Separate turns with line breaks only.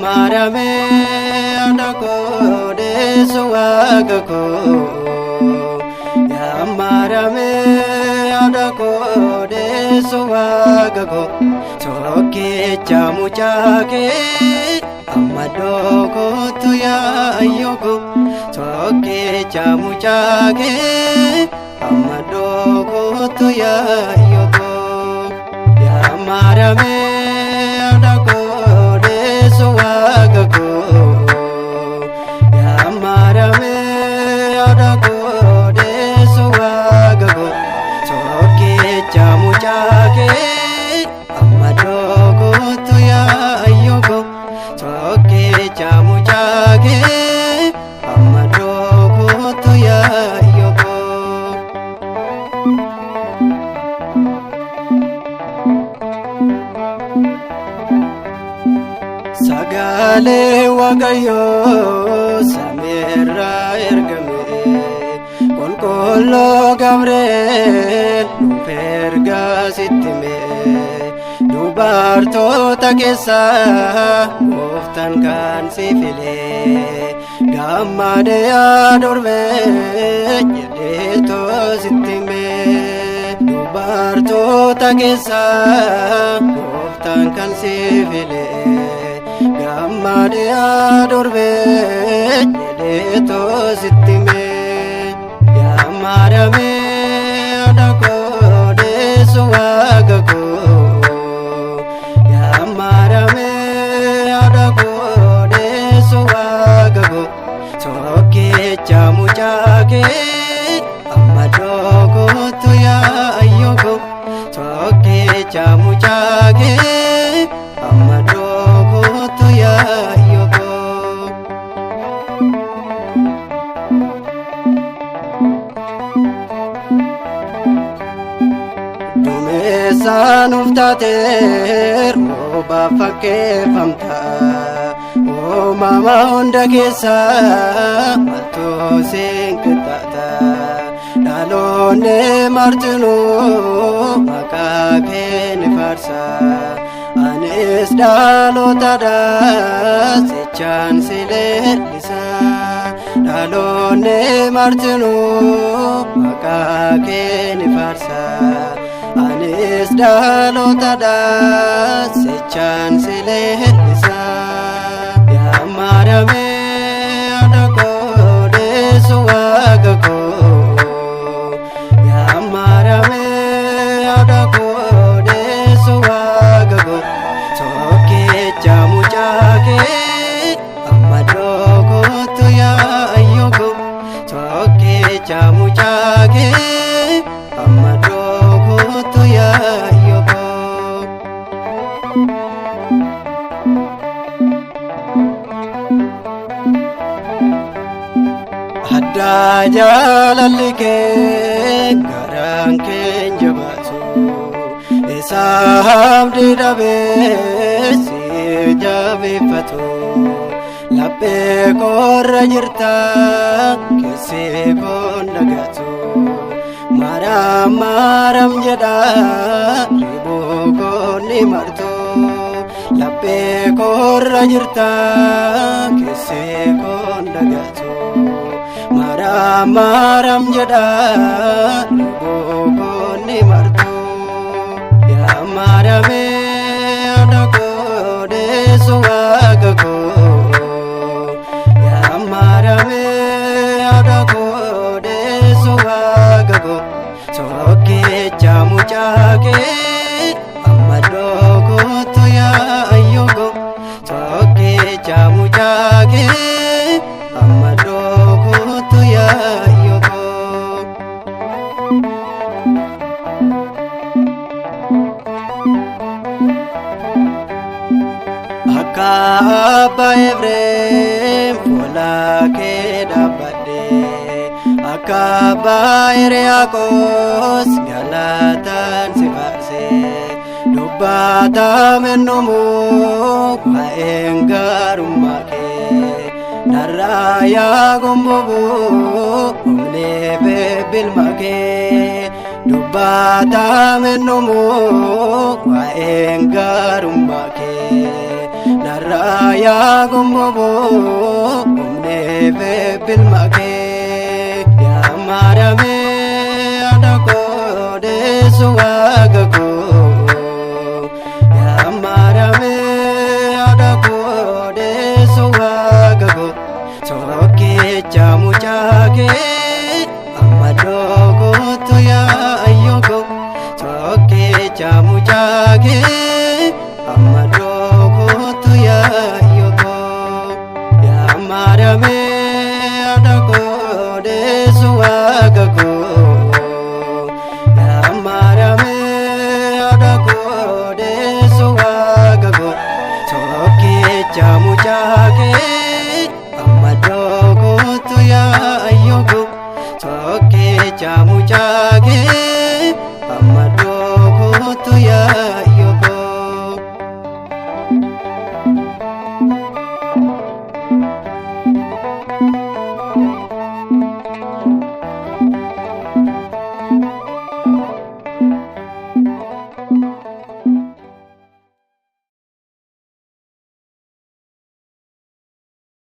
Maariyaamee haadha koo deessu waaqa koo. Yaa Maariyaamee haadha koo deessu waaqa koo. Tokkicha mucaa kee amma dhookottu yaayyoo koo. Tokkicha mucaa kee amma dhookottu yaayyoo koo. Yaa Maariyaamee haadha koo deessu waaqa koo. Yaa Maariyaamee haadha koo deessu waaqa koo. Tokkicha mucaa kee amma dhookottu yaayyoo koo. Tokkicha mucaa kee amma dhookottu yaayyoo koo. Sagalee Waaqayyoo samiirraa ergame qulqulluu Gabri'eel nuuf ergaa sitti hime dubartoota keessaa gooftaan kan si file gammadee yaa durbee jedheetoo sitti hime dubartoota keessaa gooftaan kan si file gammadee yaa durbee jedheetoo sitti hime yaa Maariyaamee haadha koo deessu waaqa koo yaa Maariyaamee haadha koo deessu waaqa koo tokkicha mucaa kee amma dhookottu yaayyoo koo tokkicha mucaa kee amma dhookottu yaayyoo koo. Dumeessa nuuf taatee rooba fakkeeffamta uumama hunda keessaa maaltu siin qixxaata dhaloonni martinuu maqaa kee ni faarsa anis dhalootadha sichaan si leellisa dhaloonni martinuu maqaa kee ni faarsa anis dhalootadha sichaan si leellisa yaa Maariyaamee haadha koo deessu waaqa koo yaa Maariyaamee haadha koo deessu waaqa koo tokkicha mucaa kee amma dhookottu yaayyoo koo tokkicha mucaa kee amma dhookottu yaayyoo koo. Addaa jaalalli kee garaan keenya jabaatu isa abdii dhabee si jabeeffatu laphee koorra jirta keessi koon dagatu maram maram jedha ribuu koon ni martu laphee koorra jirta keessi koon dagatu maram maram jedha ribuu koon ni martu yaa Maariyaamee haadha koo deessu waaqa koo yaa Maariyaamee haadha koo deessu waaqa koo tokkicha mucaa kee amma dhookottu yaayyoo koo tokkicha mucaa kee amma dhookottu yaayyoo koo. Akka abbaa Efreem fuula kee dhaabbadhe akka abbaa Hiriyaaqoos galataan si faarse Dubbataa mennomoo waa'een gaarummaa kee narraa yaa gomboboo humnee bilma kee. Dubbataa mennomoo waa'een gaarummaa kee narraa yaa gomboboo humnee bilma kee. Yaa Maariyaamee haadha koo deessu waaqa koo. Yaa Maariyaamee haadha koo deessu waaqa koo. Tokkicha mucaa kee amma dhookottu yaa ayyoo koo. Tokkicha mucaa kee amma dhookottu yaa ayyoo koo. Yaa Maariyaamee haadha koo deessu waaqa koo. Yaa Maariyaamee haadha koo deessu waaqa koo. Tokkicha mucaa kee amma dhookottu yaa ayyoo koo. Tokkicha mucaa kee.